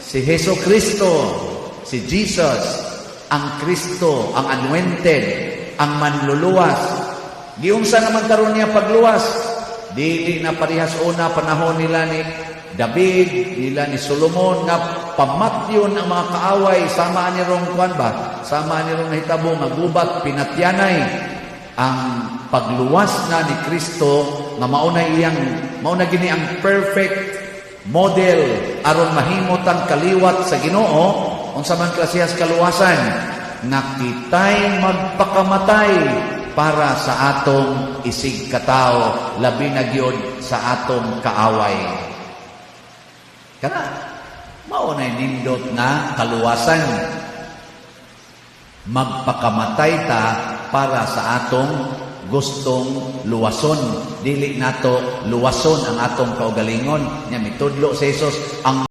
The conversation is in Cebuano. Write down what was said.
Si Heso Kristo, si Jesus, ang Kristo, ang anointed, ang manluluwas. Giunsa naman karon niya pagluwas? Dili na parehas una panahon nila ni David, nila ni Solomon nga pamatyon ang mga kaaway sama ni rong kuan ba? Sama ni rong nahitabo nga gubat pinatyanay. Ang pagluwas na ni Kristo nga mao na gini ang perfect model aron mahimot ang kaliwat sa Ginoo. Unsa man klasehas kaluwasan? Nga kitay magpakamatay para sa atong isig katao, labi na gyud sa atong kaaway. Kana mao na nindot nga kaluwasan, magpakamatay ta para sa atong gustong luwason. Dili nato luwason ang atong kaugalingon. Nya mitudlo si Jesus ang